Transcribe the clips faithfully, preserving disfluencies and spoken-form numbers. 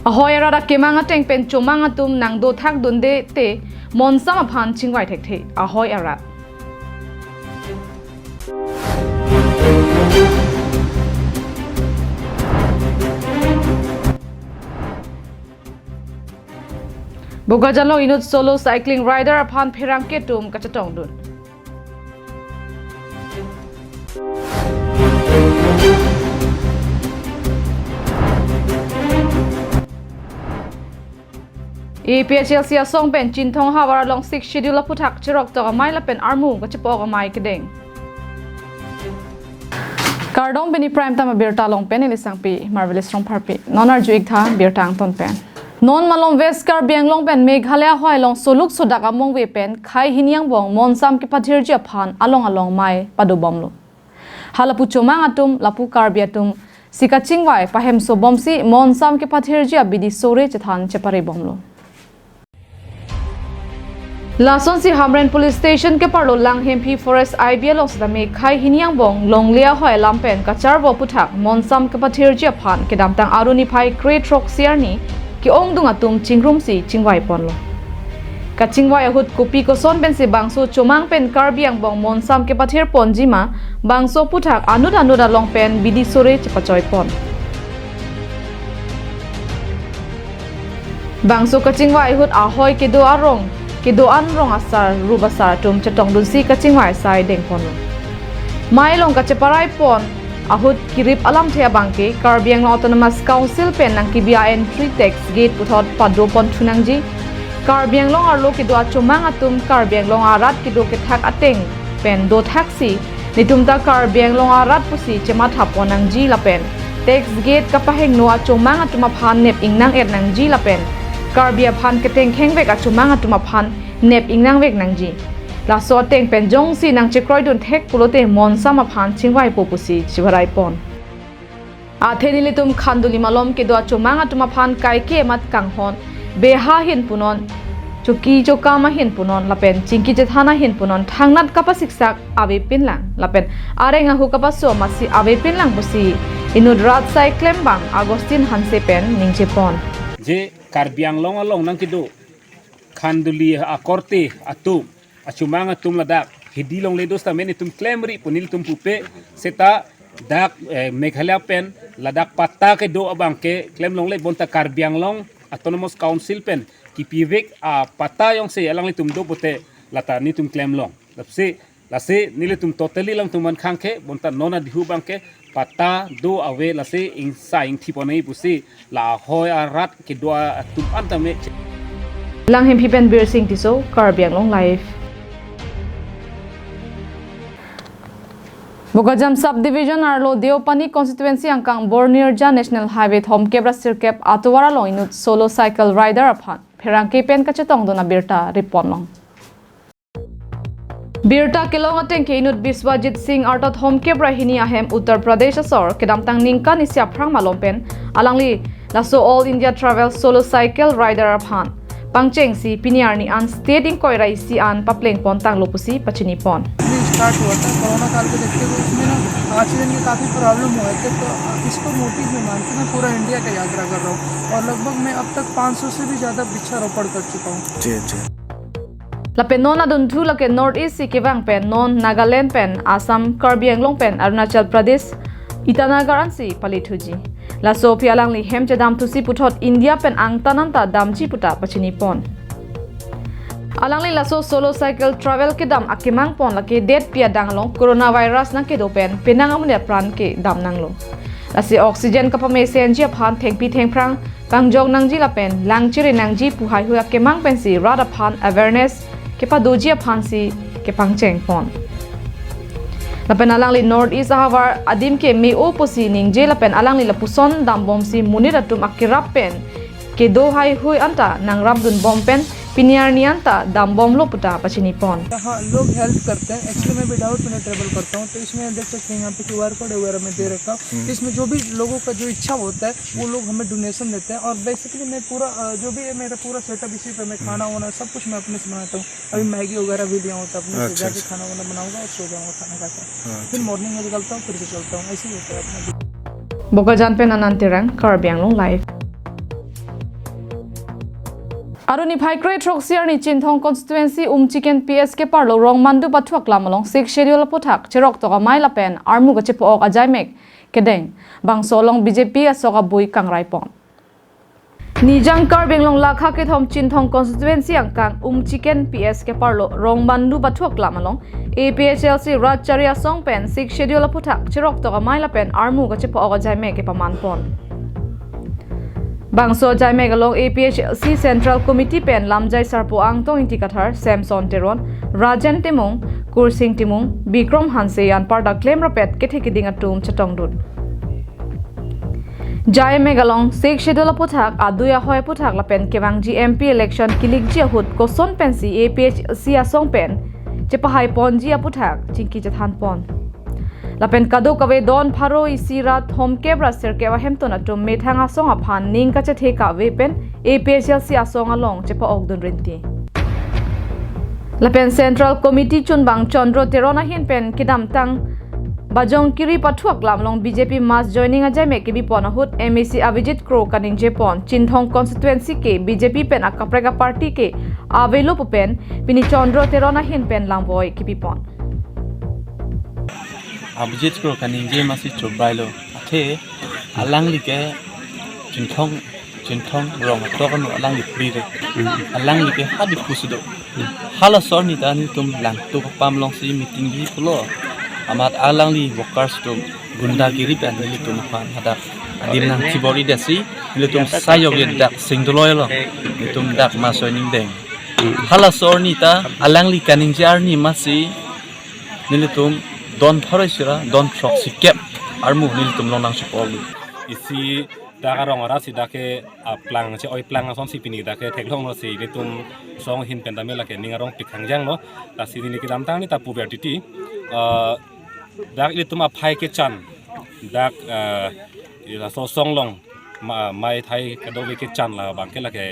Ahoi arat akemang ateng pen chomang atum nangdothak dunde te monsam aphan chingvai thekthe ahoi arat. Bokajan along inut solo cycling rider aphan pherangke atum kachetongdun. A P H L C asong pen Chinthong havar along Sixth Schedule aphuthak cheroktok amei lapen armu kachepok amei kedeng. Kardom, pini Prime Time abirta along pen neli Sangpi Marvelous Rongpharpi. Non arju-ik tha birta angton pen. Non malom West Karbi Anglong pen Meghalaya ahoi along soluk sodak among ve pen khei hini angbong monsam kepathirji aphan along along mei padobomlo. Halapu chomang atum, lapu Karbi atum si kachingvai pahemso bomsi monsam kepathirji abidi sore chethan chepare bomlo. Lasonsi Hamren Police Station keparlo Langhemphi Forest I B along sitame khei hini angbong longle ahoi alam pen kacharvo aphuthak monsam kepathirji aphan kedamtang Arni phai kre throksi arni ke-ongdung atum chingrumsi chingvai ponlo. Kachingvai ahut kopi koson pensi bangso chomang pen Karbi angbong monsam kepathir ponji ma, bangso aphuthak anut anut along pen bidi sore chepachoi pon. Bangso kachingvai ahut ahoi kedo arong, kedo-an rong asar, rup asar atum chetongdunsi kachingvai asai dengponlo. Mei along kacheparai pon ahut kirip alamthe abangke Karbi Anglong Autonomous Council pen nangkebi a-entry tax gate puthot pado ponthu nangji. Karbi Anglong arlo kedo achomang atum Karbi Anglong arat kedo kethak ateng pen dothaksi netum ta Karbi Anglong arat pusi chematha pon nangji lapen tax gate kapahingno achomang atum aphan nep ingnang-et nangji lapen Karbi aphan ketengkheng vek achomang atum aphan nep ingnang vek nangji. Laso ateng pen jongsi nangchekroidun thek pulote monsam aphan chingvaipo pusi chivarai pon. Athe nelitum Khanduli malom kedo achomang atum aphan kaike amat kanghon, beha ahin punon, choki chokam ahin punon lapen chingki chethan ahin punon thangnat kapasiksak avepinlang lapen areng ahu kapaso amatsi avepinlang pusi inut rat asai klembang Augustine Hanse pen ningje pon. Je Karbi Anglong along nangkedo Khanduli akorte atum, achomang atum ladak hidi longle do sitame netum klemri pu nelitum pupe, seta dak, eh, Meghalaya pen ladak patta kedo abangke klem longle, bonta Karbi Anglong Autonomous Council pen kipivek apatta jongsi alanglitum do pote lata netum klem long. Lasi, lasi nelitum totally alangtum man khangke, bonta non adihu abangke patta do ave, lasi ingsa ingthi pon nangji pusi lahoi arat kedo atum an tame. Langhemphi pen Birsing Tisso, Karbi Anglong Live. Bokajan Subdivision arlo Deopani Constituency angkang Bornirja National Highway thomkep ra sirkep atovar along inut solo cycle rider aphan pherangke pen kachetongdun abirta rip ponlong. Birta kelong ateng ke inut Biswajit Singh arta thomkep ra hini ahem Uttar Pradesh asor kedamtang ningkan isi aphrang malom pen alangli laso All India Travel Solo Cycle Rider aphan pangchengsi pini arni an state ingkoi ra isi an papleng pon tanglo pusi pachini pon. ये स्टार्ट हुआ था कोरोना काल को देखते हुए, उसमें ना ऑक्सीजन की काफ़ी प्रॉब्लम हुआ है, तो इसको मोटिव में मान के मैं पूरा इंडिया का यात्रा कर रहा हूँ और लगभग मैं अब तक पाँच सौ से भी ज़्यादा वृक्षारोपण कर चुका हूँ। जी, जी। Lapen non adunthu lake North East si kevang pen non Nagaland pen Assam, Karbi Anglong pen Arunachal Pradesh, Itanagar ansi palithuji. Laso aphi alangli hem chedamthusi puthot India pen angtan anta damji puta pachini pon. Alangli laso solo cycle travel kedam akemang pon lake detpi adang along coronavirus nangkedo pen penang amonit apran kedam nanglo. Lasi oxygen kapamesenji aphan thengpi thengphrang pangjok nangji lapen langchiri nangji pu haihui akemang pensi rat aphan awareness kepadoji aphansi kepangcheng pon. Lapen alangli North East ahavar adim ke me-o pusi ningje lapen alangli lapuson dambomsi monit atum akerap pen kedo haihui anta nangrapdunbom pen pini arni anta dambomlo puta pachini pon. हाँ, लोग हेल्प करते हैं। एक्चुअली मैं without money travel करता हूँ, तो इसमें देख सकते हैं यहाँ पे क्यूआर कोड वगैरह मैं दे रखा हूँ। इसमें जो भी लोगों का जो इच्छा होता है, वो लोग हमें डोनेशन देते हैं। और बेसिकली मैं पूरा, अ, जो भी है मेरा पूरा सेटअप इसी पे, मैं खाना वाना सब कुछ मैं अपने से बनाता हूँ। अभी मैगी वगैरह भी लिया होता है अपने से, अच्छा, जाके अच्छा। खाना वाना बनाऊंगा और सो जाऊंगा खाना खा के। हाँ, फिर ठीक। मॉर्निंग में निकलता हूँ, फिर से चलता हूँ, ऐसे ही होता है अपना। Bokajan pen Anand Terang, Karbi Anglong Live. Arni phai kre throksi arni Chinthong constituency Umchiken P S keparlo Rongmandu Pathu Aklam along Sixth Schedule aputhak cheroktok amei lapen armu kachepa-ok ajaimek kedeng. Bangso along B J P asok abui kangrai pon. Nijang Karbi Anglong lakha kethom Chinthong constituency angkang Umchiken P S keparlo Rongmandu Pathu Aklam along A P H L C Rat Chari Asong pen Sixth Schedule aputhak cheroktok amei lapen armu kachepa-ok ajaimek kepaman pon. Bangso ajaimek along A P H L C Central Committee pen lamjai sarpo Angtong Ingti Kathar, Samson Teron, Rajen Timung, Kursing Timung, Bikrom Hanse anparta klem rapet kethe keding atum chetongdun. Jaimek along Sixth Schedule aputhak, adui ahoi aputhak lapen kevangji M P election kilikji ahut koson pensi A P H L C asong pen chepahai ponji aputhak chingki chethan pon. Lapen kadokave don pharo isi ra thomkep ra sirkep ahemtun atum methang asong aphan ning kachethe kave pen A P H L C asong along chepa-ok dun rinti. Lapen Central Committee chunbang Chandra Teron ahin pen kedamtang Bajongkiri Pathu Aklam along B J P mass joining ajaimek kebi pon ahut M A C Abhijit Kro kaningje pon Chinthong constituency ke B J P pen akaprek aparty ke avelo pu pen pini Chandra Teron ahin pen langvoi kebi pon. Abhijit Kro kaningje masi chobrailo. Athe alangli ke Chinthong, Chinthong rong atok anu alangli phri re. Alangli ke hadi pusi do. Halaso arni ta nelitum Langtuk apam alongsi meeting bi pulo. Amat alangli workers atum gundagiri pen nelitum aphan hadak adim nangchibor-i detsi nelitum sayok ye dak sing dolo lo. Nelitum dak mass joining deng. Halaso arni ta alangli kaningje arni masi nelitum don pharo isi ra don throksikep armu nelitum longnang chepol. Isi dak arong arat si dak ke aplang che oi plang asonsi pini dak ke theklonglo si nelitum song ahin pen dame lake ning arong pik hangjanglo. Lasi neli kedamtang neli ta puver titi. Ah, dak nelitum aphai kechan dak, ah, laso asong along ma-, mei thai kadokave kechan labang ke lake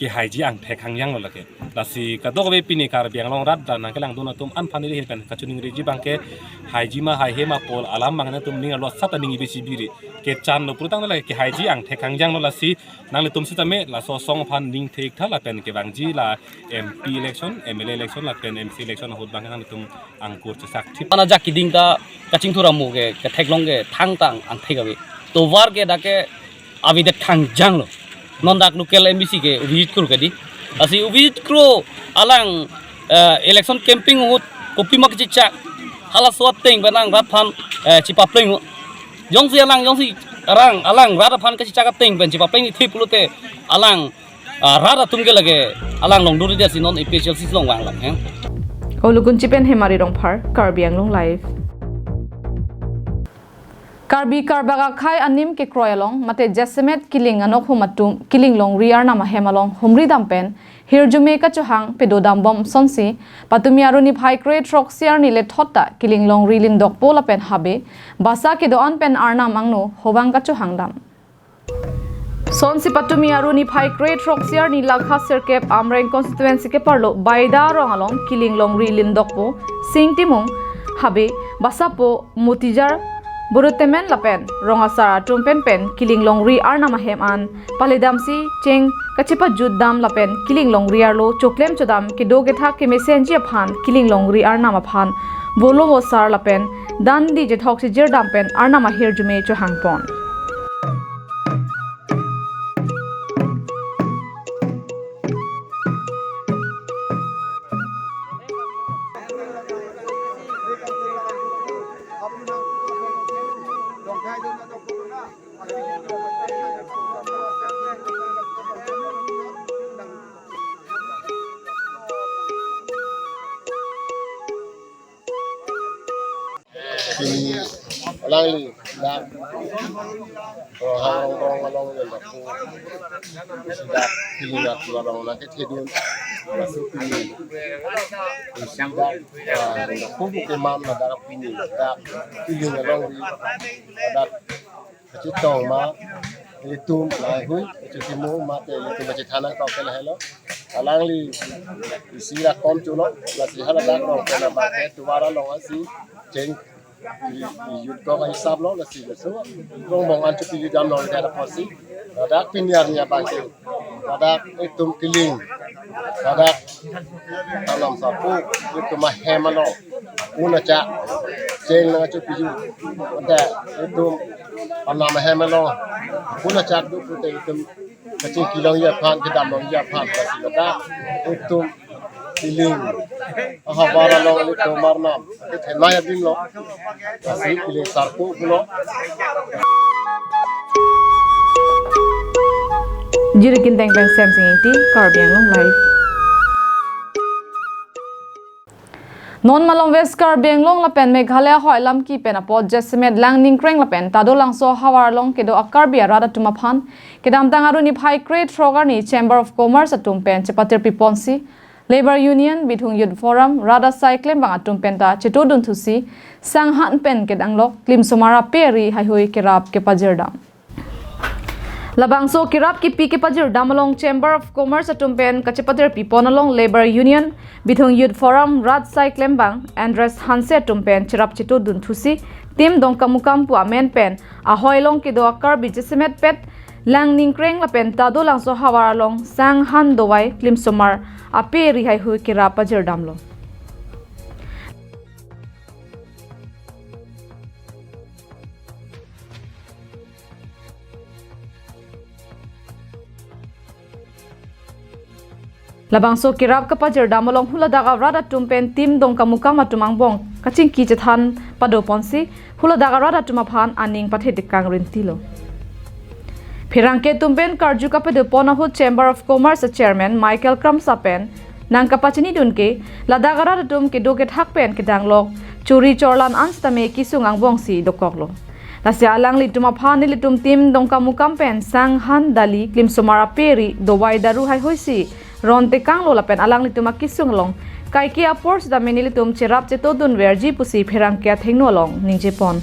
kehaiji angthek hangjanglo lake. Lasi kadokave pini Karbi Anglong rat dan nangkelangdun atum aphan neli ahin pen kachiningri ji abang ke haiji ma haihe ma pu alam abang nangtum ning arlo sat aning ibe chibiri. Kechanlo pulotangte lake kehaiji angthek hangjanglo lasi nanglitum sitame laso asong aphan ning thektha lapen kevangji la M P election, M L A election lapen M C election ahut abang nangtum angkur chesak thip. Pana jak keding ta kachingthur amu ke ketheklong ke thangtang angthek ave. Tovar ke dak ke avedet hangjanglo. Non dak local M A C ke Abhijit Kro kedi. Lasi Abhijit Kro alang, eh, election campaign ahut kopima kechechak halaso ateng pen alang rat aphan, eh, chepapleng ho. Jongsi alang, jongsi arang, alang rat aphan kechechak ateng pen chepapleng-ikthe pulote alang, ah, rat atum ke lake alang longduri detsi non A P H L C along vanglang he. Olukunchi pen Hemari Rongphar, Karbi Anglong Live. Karbi Karbak akhei anim kekroi along mate jasemet kiling anokhum atum kiling longri arnam ahem along humri dam pen hirjume kachohang pedodam bom asonsi patumi arni phai kre throksi arni lethot ta kiling longri lindokpo lapen habe basa kedo-an pen arnam angno hobang kachohang dam. Sonsi patumi arni phai kre throksi arni lakha sirkep Amreng constituency keparlo Baida rong along kiling longri lindokpo Sing Timung, habe basapo Mutijar Burutemen lapen rong asar atum pen pen kiling longri arnam ahem an paledamsi cheng kachepajut dam lapen kiling longri arlo choklem chodam kedo kethak kemesenji aphan kiling longri arnam aphan bolo vosar lapen dandi chethok chejir dam pen arnam ahirjume chohang pon. Pini alangli dak Rohang Rongrong along lindokpo. Isi dak pini dak along nangkethedun. Laso pini isi dak, ah, lindokpo pu keman ladak pini dak pini alongri dak kachetong ma, ilitum laheihui kachethimo mate ilitum kachethan nangkok ke lahelo. Alangli isi ra kom chulo, lasi haladak rong pen abang ke tovar along asi cheng i, i yut kok ahisap lo, lasi laso rongbong an chepili dam lo, ladak apotsi ladak pini arni abang ke Ladak itum Tiling, ladak Arnam Sarpo, itum ahem along un achak cheng nangchepiju. Mate itum Arnam ahem along un achak do pute itum kachingki longji aphan, kedam longji aphan, lasi ladak itum Tiling ahavar along itum Arnam kethenei abim lo, lasi Tiling Sarpo pulo. Jiri Kinteng pen Semsing Ingti, Karbi Anglong Live. Non malom West Karbi Anglong lapen Meghalaya ahoi alamki pen apot jasemet Langningkreng lapen Tadolangso ahavar along kedo a-Karbi arat atum aphan kedamtang arni phai krethrok arni Chamber of Commerce atum pen chepatirpi ponsi Labour Union, Bithung Youth Forum, rat asai klembang atum penta chetodun thusi sanghan pen kedanglok klimsomar ape ari haihui kerap kepajirdam. Labangso kerap kepi kepajirdam along Chamber of Commerce atum pen kachepatirpi pon along Labour Union, Bithung Youth Forum, rat asai klembang Andres Hanse atum pen cherap chetodun thusi Team Dongkamukam pu amen pen ahoi along kedo a-Karbi jasemet pet Langningkreng lapen Tadolangso ahavar along sanghan dovai klimsomar ape ari haihui kerap pajirdamlo. Labangso kerap kepajirdam along huladak arat atum pen Team Dongkamukam atum angbong kachingki chethan pado ponsi huladak arat atum aphan aning pathe tekang rintilo. Pherangke atum pen karju kapado pon ahut Chamber of Commerce Chairman Michael Kramsa pen nangkapachinidun ke ladak arat atum kedo kethak pen kedanglok chori chorlan an sitame kesung angbongsi dokoklo. Lasi alanglitum aphan nelitum Team Dongkamukam pen sanghan dali klimsomar ape ari dovai daru haihuisi ron tekanglo lapen alanglitum akesung along kaike apor sitame nelitum cherap chetodun verji pusi pherangke athengno along ningje pon.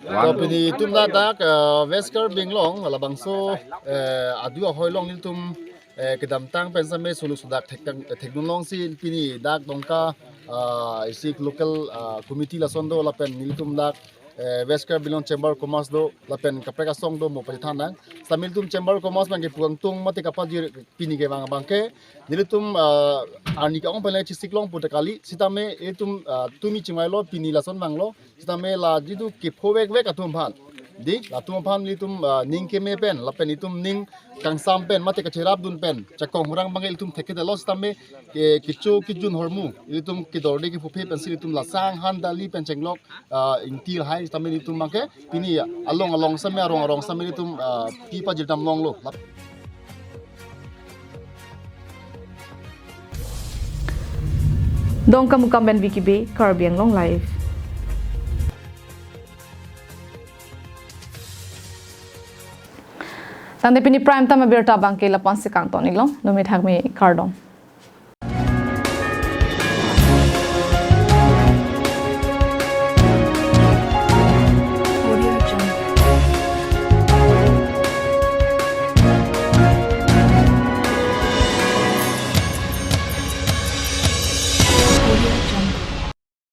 To pini itum ladak, eh, West Karbi Anglong labangso, eh, adu ahoi along nelitum, eh, kedamtang pen sitame suluk sudak thek tang, thekdun longsi pini dak Dongka, ah, isi local, ah, committee lason do lapen nelitum dak, eh, West Karbi Anglong Chamber of Commerce do lapen kaprek asong do mo pachethan nang. Sitame nelitum Chamber of Commerce abangke pu kangtung mate kapajir pini kevang abangke nelitum, ah, arni ke-ong pen le chesik long pute kali sitame itum, ah, tumi chingvailo pini lason vanglo. Sitame la jitu kepho vekvek atum aphan. Di, latum aphan nelitum, ah, ning keme pen, lapen itum ning kangsam pen, mate kacherapdun pen, chakong hurang abangke itum thekthedetlo sitame ke, kecho kejun ahormu, itum kedorde kepho phe pensi itum la sanghan dali pen chenglok, ah, ingti lahai sitame itum abangke, pini ya, along along sitame arong arong sitame itum, ah, pi pajirdam longlo. Lap- Dongkamukam pen Vicky Bey, Karbi Anglong Live. Tangte pini prime time abirta abangke lapu-ansi kangton-iklo, dumi thakmi kardom.